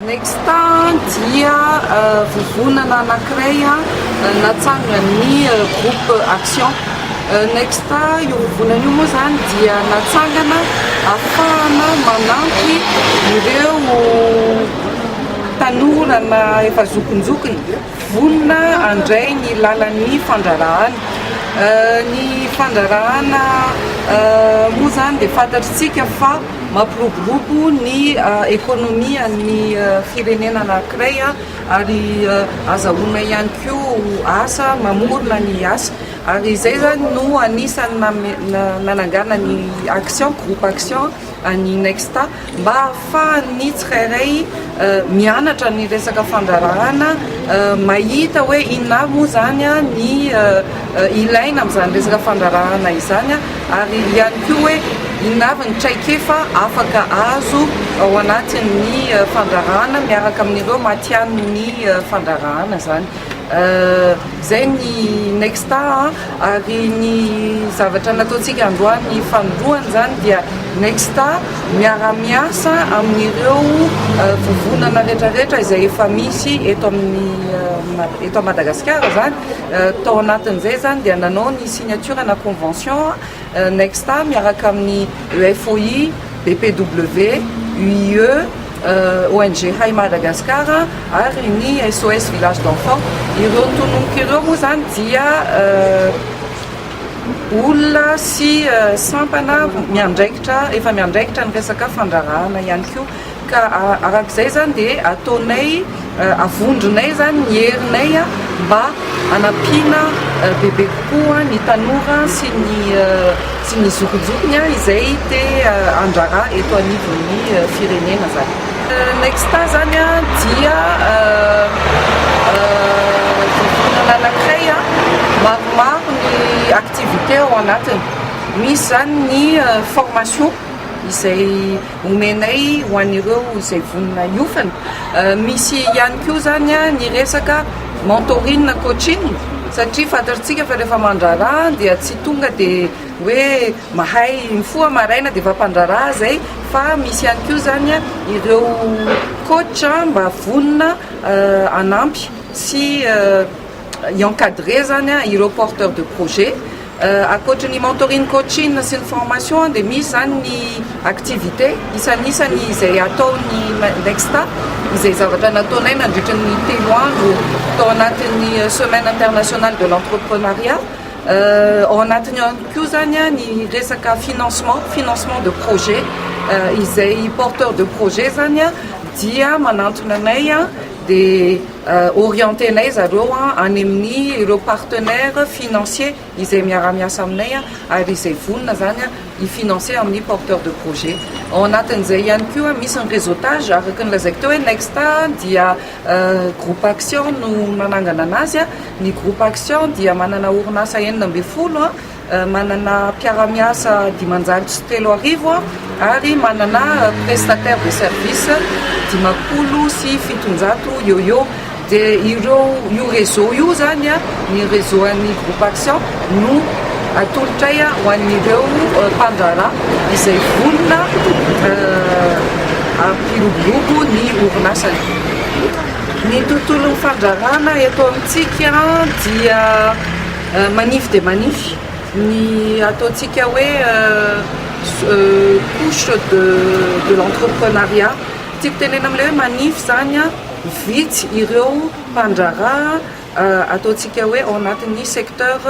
Nexta dia vovonana anankiray natsangan'ny Groupe Action. Nexta, io vovonana io moa izany dia natsangana ahafahana manampy ireo tanora na efa zokinjokiny vonona handray ny lalan'ny fandraharahana. Ny fandraharahana moa izany dia fantatr'tsika fa mampiroborobo ny ekonomian'ny firenena anankiray ary azahoana ihany koa asa, mamorona ny asa. Ary izay izany no anisan'ny nanangana ny Action, groupe Action an'ny Nexta mba ahafahan'ny tsirairay mianatra ny resaka fandraharahana, mahita hoe inona avy moa izany ny ilaina amin'izany resaka fandraharahana izany ary ihany koa hoe inona avy ny traikefa afaka azo ao anatin'ny fandraharahana miaraka amin'ireo matihanin'ny fandraharahana izany. Izay ny Nexta ary ny zavatra nataontsika androany fanindroany izany dia Nexta miara-miasa amin'ireo vovonana rehetrarehetra izay efa misy eto amin'ny eto Madagasikara izany. Tao anatin'izay izany dia nanao ny signature na convention Nexta miaraka amin'ny EFOI, BPW, UIE, ONG Hay Madagascar ary ny SOS Village d'Enfants. Ireo tononiko ireo moa izany dia olona sy sampana miandraikitra, efa miandraikitra ny resaka fandraharahana ihany koa. Ka arak'izay izany dia ataonay, avondronay izany ny herinay mba hanampiana bebe kokoa ny tanora sy ny sy ny zokinjokiny izay te handraharaha eto anivon'ny firenena izany. Nexta izany dia vovonana anankiray maromaro ny activité ao anatiny. Misy izany ny formation izay omenay ho an'ireo izay vonona hiofana. Misy ihany koa izany ny resaka mentoring na coaching satria fantatritsika fa rehefa mandraharaha dia tsy tonga dia hoe mahay mifoha maraina dia efa mpandraharaha izay fa misy ihany koa izany ireo coach mba vonona hanampy sy hi-encadrer zany ireo porteur de projet. Ankoatry ny mentoring, coaching sy ny formation dia misy zany ny activité isanisany izay ataon'ny Nexta izay zavatra nataonay nandritra ny 3 andro tao anatin'ny semaine internationale de l'entrepreneuriat. Ao anatiny ihany koa zany ny resaka financement, financement de projet izay porteur de projet zany dia manantona anay dia orientenay zareo any amin'ny ireo partenaires financiers izay miara-miasa aminay ary izay vonona zany hi-financer amin'ny porteur de projet. Ao anatin'izay ihany koa misy ny réseautage araka ny lazaiko teo hoe Nexta dia groupe Action no nanangana anazy. Ny groupe Action dia manana orinasa 16, manana mpiara-miasa 3500 ary manana prestataire de service 750 eo eo. Dia ireo io réseau io zany, ny réseau an'ny groupe Action no atolotray ho an'ireo mpandraharaha izay vonona hampiroborobo ny orinasany. Ny tontolon'ny fandraharahana eto amintsika dia manify dia manify. Ny ataontsika hoe couche de l'entrepreneuriat. Tiako tenena amin'ilay hoe manify zany, vitsy ireo mpandraharaha ataontsika hoe ao anatin'ny secteur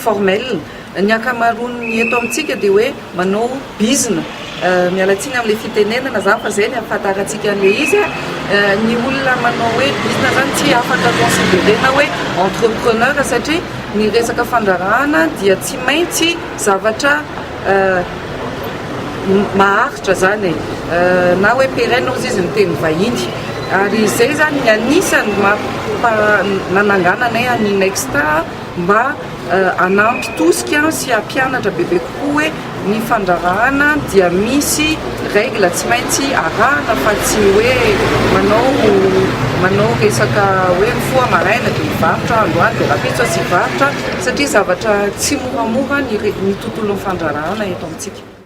formel. Ny ankamaroan'ny eto amintsika dia hoe manao bizina. Miala tsiny amin'ilay fitenenana zany fa zay ny ahafantarantsika an'ilay izy. Ny olona manao hoe bizina zany tsy afaka considérena hoe entrepreneur satria ny resaka fandraharahana dia tsy maintsy zavatra maharitra zany e, na hoe pérenne hozy izy ny teny vahiny. Ary izay zany ny anisany nanangananay an'ny Nexta mba hanampy tosika sy hampianatra bebe kokoa hoe ny fandraharahana dia misy règle tsy maintsy arahana fa tsy hoe manao resaka hoe mifoha maraina dia hivarotra androany dia rahampitso tsy hivarotra satria zavatra tsy moramora ny tontolon'ny fandraharahana eto amintsika.